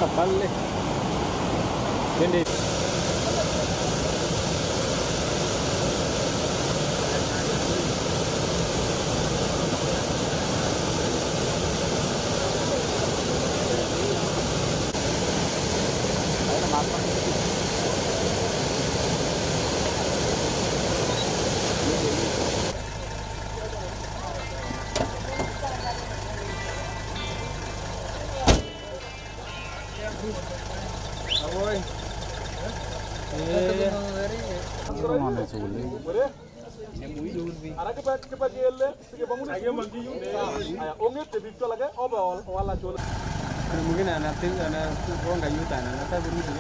Mpaka pale. Twende. Mungkin anagonga yuta anataka kurudi.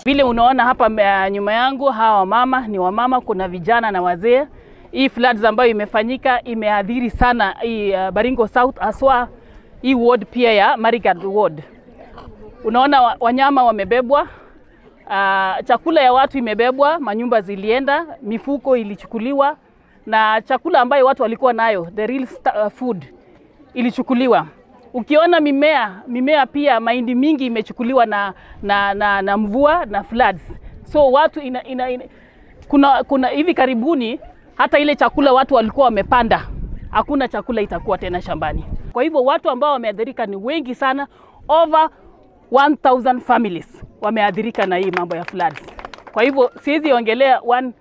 Vile unaona hapa nyuma yangu, hawa wamama ni wamama, kuna vijana na wazee. Hii floods ambayo imefanyika imeadhiri sana hii Baringo South, haswa hii ward pia ya Marigat ward. Unaona wanyama wamebebwa, chakula ya watu imebebwa, manyumba zilienda, mifuko ilichukuliwa, na chakula ambayo watu walikuwa nayo, the real food, ilichukuliwa. Ukiona mimea pia mahindi mingi imechukuliwa na mvua na floods. So watu kuna hivi karibuni hata ile chakula watu walikuwa wamepanda, hakuna chakula itakuwa tena shambani. Kwa hivyo watu ambao wameathirika ni wengi sana, over 1000 families wameathirika na hii mambo ya floods. Kwa hivyo siwezi ongelea one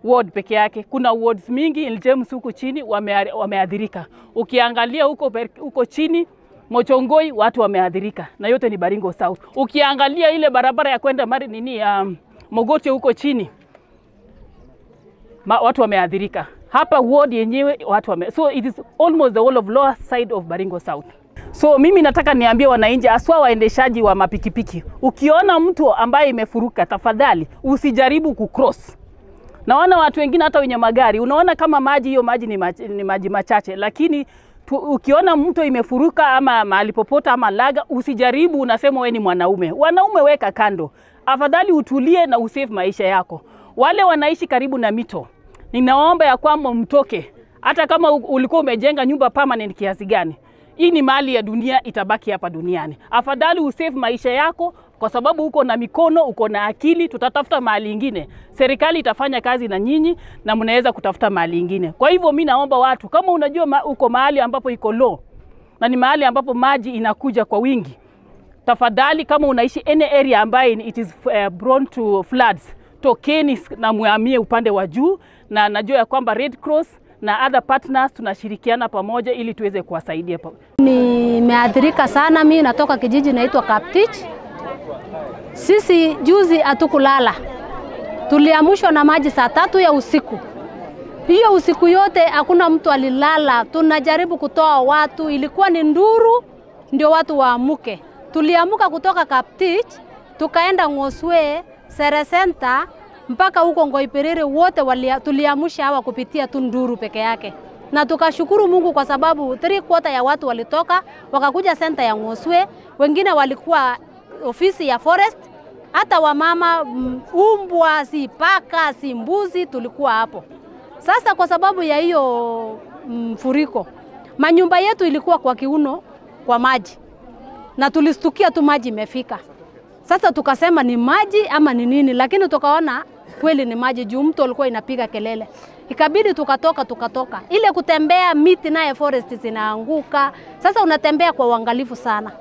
ward peke yake, kuna wards mingi in James huko chini wameathirika. Ukiangalia huko chini Mochongoi watu wameathirika, na yote ni Baringo South. Ukiangalia ile barabara ya kwenda Mogote huko chini, watu wameathirika. Hapa ward yenyewe watu so it is almost the whole of lower side of Baringo South. So mimi nataka niambie wananchi, haswa waendeshaji wa mapikipiki, ukiona mtu ambaye imefuruka tafadhali usijaribu kucross. Naona watu wengine hata wenye magari, unaona kama maji, hiyo maji ni maji machache, lakini Ukiona mto imefuruka ama mahali popote ama laga, usijaribu unasema wewe ni mwanaume. Wanaume weka kando. Afadhali utulie na usave maisha yako. Wale wanaishi karibu na mito, ninaomba ya kwamba mtoke. Hata kama ulikuwa umejenga nyumba permanent kiasi gani, hii ni mali ya dunia, itabaki hapa duniani. Afadhali usave maisha yako kwa sababu uko na mikono, uko na akili. Tutatafuta mahali ingine. Serikali itafanya kazi na nyinyi na mnaweza kutafuta mahali ingine. Kwa hivyo mimi naomba watu, kama unajua uko mahali ambapo iko low na ni mahali ambapo maji inakuja kwa wingi, tafadhali kama unaishi any area ambayo it is prone to floods, tokeni na muhamie upande wa juu. Na najua ya kwamba Red Cross na other partners tunashirikiana pamoja ili tuweze kuwasaidia. Nimeathirika sana, mimi natoka kijiji naitwa Kaptich. Sisi juzi hatukulala. Tuliamshwa na maji saa 3 ya usiku. Hiyo usiku yote hakuna mtu alilala. Tunajaribu kutoa watu, ilikuwa ni nduru ndio watu waamuke. Tuliamuka kutoka Kaptich, tukaenda Ngoswe, Seresenta mpaka huko Ngoipiriri, wote tuliamsha hawa kupitia tu nduru peke yake. Na tukashukuru Mungu kwa sababu 3/4 ya watu walitoka wakakuja senta ya Ngoswe, wengine walikuwa ofisi ya forest, hata wamama, umbwa, si paka, si mbuzi tulikuwa hapo. Sasa kwa sababu ya hiyo mfuriko, manyumba yetu ilikuwa kwa kiuno kwa maji. Na tulistukia tu maji imefika. Sasa tukasema ni maji ama ni nini, lakini tukaona kweli ni maji juu mto ulikuwa inapiga kelele. Ikabidi tukatoka. Ile kutembea miti naye forest zinaanguka. Sasa unatembea kwa uangalifu sana.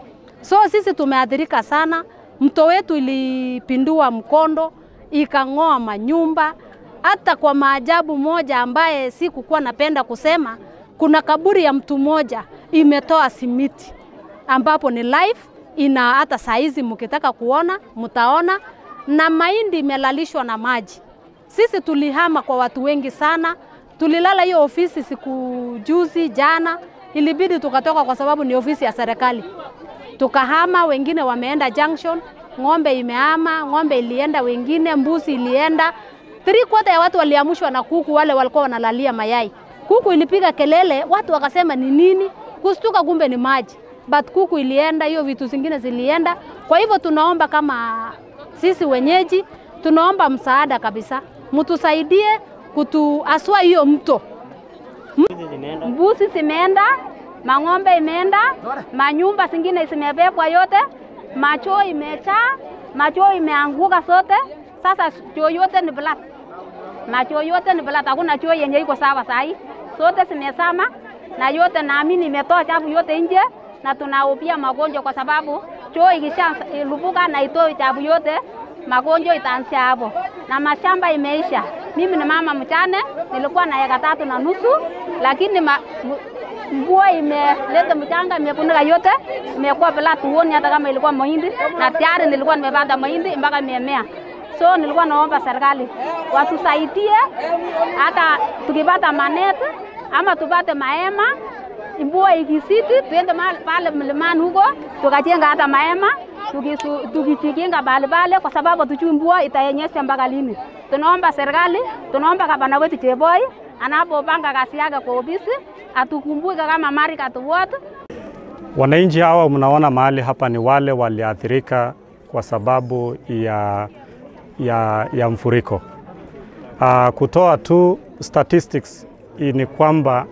So sisi tumeathirika sana. Mto wetu ilipindua mkondo, ikangoa manyumba. Hata kwa maajabu moja ambaye sikukuwa napenda kusema, kuna kaburi ya mtu moja imetoa simiti ambapo ni live ina, hata saizi mkitaka kuona mtaona, na mahindi imelalishwa na maji. Sisi tulihama kwa watu wengi sana. Tulilala hiyo ofisi siku juzi jana, ilibidi tukatoka kwa sababu ni ofisi ya serikali. Tukahama, wengine wameenda junction, ng'ombe imehama, ng'ombe ilienda wengine, mbuzi ilienda. 3/4 ya watu waliamshwa na kuku, wale walikuwa wanalalia mayai. Kuku ilipiga kelele, watu wakasema ni nini? Kustuka kumbe ni maji. But kuku ilienda, hiyo vitu zingine zilienda. Kwa hivyo tunaomba kama sisi wenyeji, tunaomba msaada kabisa. Mtusaidie kutuaswa hiyo mto. Mbuzi zimeenda, mang'ombe imeenda, manyumba zingine zimebebwa yote, macho imechaa, macho imeanguka sote. Sasa choo yote ni black. Macho yote ni black, hakuna choo yenye iko sawa sahi. Sote zimesama na yote naamini imetoa chafu yote nje, na tunahofia magonjwa kwa sababu choo ikishalupuka na itoe chafu yote, magonjwa itaanzia hapo. Na mashamba imeisha. Mimi ni mama mchane, nilikuwa na eka 3.5, lakini mvua imeleta mchanga, imefunika yote, imekuwa bila tuoni hata kama ilikuwa mahindi, na tayari nilikuwa nimepanda mahindi mpaka imemea. So nilikuwa naomba serikali watusaidie, hata tukipata maneti ama tupate mahema, mvua ikisiti tuende pale mlimani huko tukajenga hata mahema, tukijikinga pale pale kwa sababu tujui mvua itanyesha mpaka lini. Tunaomba serikali, tunaomba gavana wetu Cheboi anapopanga kazi yake kwa ofisi atukumbuke kama Marigat Ward. Wananchi hawa mnaona mahali hapa ni wale waliathirika kwa sababu ya mfuriko. Kutoa tu statistics ni kwamba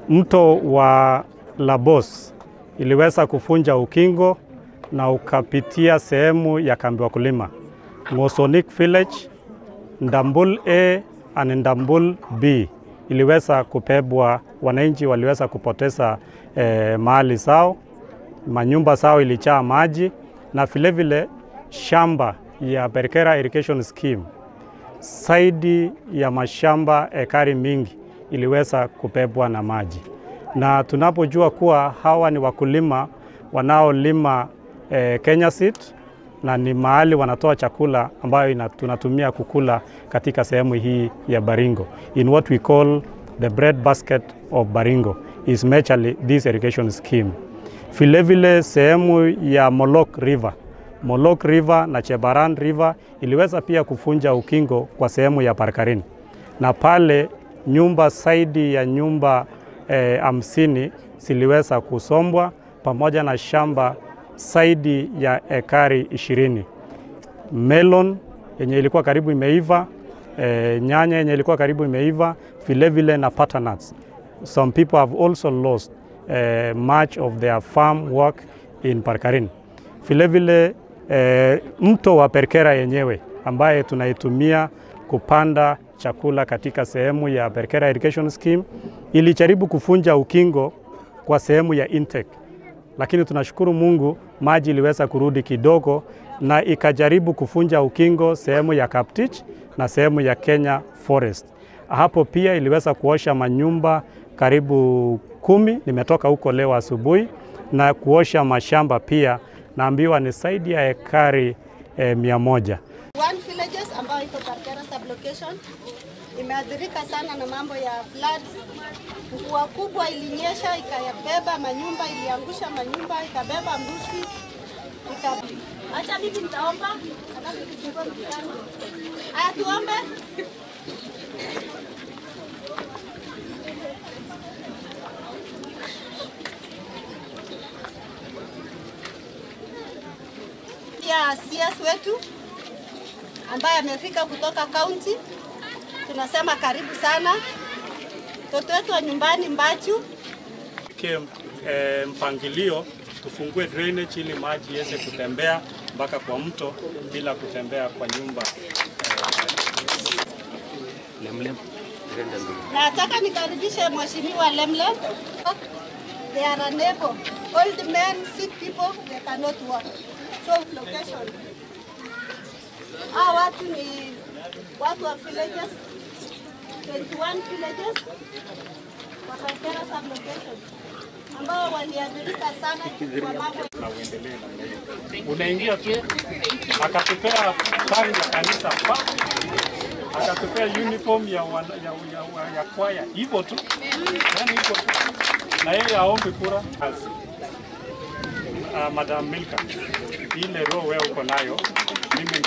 mto wa Labos iliweza kufunja ukingo na ukapitia sehemu ya kambi wakulima Ngosonik Village, Ndambul A and Ndambul B iliweza kupebwa. Wananchi waliweza kupoteza mali zao, manyumba zao ilijaa maji, na vile vile shamba ya Perkera Irrigation Scheme zaidi ya mashamba ekari mingi iliweza kupebwa na maji. Na tunapojua kuwa hawa ni wakulima wanaolima Kenya Seed, na ni mahali wanatoa chakula ambayo tunatumia kukula katika sehemu hii ya Baringo. In what we call the bread basket of Baringo is majorly this irrigation scheme. Vile vile sehemu ya Molok River, Molok River na Chebaran River iliweza pia kufunja ukingo kwa sehemu ya Parkarin. Na pale nyumba zaidi ya nyumba 50 ziliweza kusombwa pamoja na shamba zaidi ya ekari 20. Melon yenye ilikuwa karibu imeiva, nyanya yenye ilikuwa karibu imeiva, vile vile na butternuts. Some people have also lost much of their farm work in Parkarin. Vile vile mto wa Perkera yenyewe ambaye tunaitumia kupanda chakula katika sehemu ya Perkera Irrigation Scheme ilijaribu kufunja ukingo kwa sehemu ya intake, lakini tunashukuru Mungu maji iliweza kurudi kidogo na ikajaribu kufunja ukingo sehemu ya Kaptich na sehemu ya Kenya Forest. Hapo pia iliweza kuosha manyumba karibu 10, nimetoka huko leo asubuhi, na kuosha mashamba pia naambiwa ni zaidi ya ekari 100. One villages ambayo iko Perkera sublocation imeathirika sana na mambo ya floods. Mvua kubwa ilinyesha ikayabeba manyumba, iliangusha manyumba, ikabeba mbuzi. Acha mimi nitaomba, alafu tufungue mkutano. Haya, tuombe. Ya CS wetu ambaye amefika kutoka county, tunasema karibu sana. Mtoto wetu wa nyumbani Mbachu. Mpangilio tufungue drainage ili maji iweze kutembea mpaka kwa mto bila kutembea kwa nyumba. Nataka nikaribishe Mheshimiwa Lemlem. They are unable. Old men, sick people, they cannot walk. So location. Hawa watu ni watu wa villages, 21 villages wa Perkera sublocation ambao waliathirika sana kwa mambo. Na uendelee namna hiyo. Unaingia tu, akatupea tangi ya kanisa pa, akatupea uniform ya kwaya, hivyo tu. Yaani hivyo tu. Na yeye aombe kura. Madam Milka, ile roho wewe uko nayo, mimi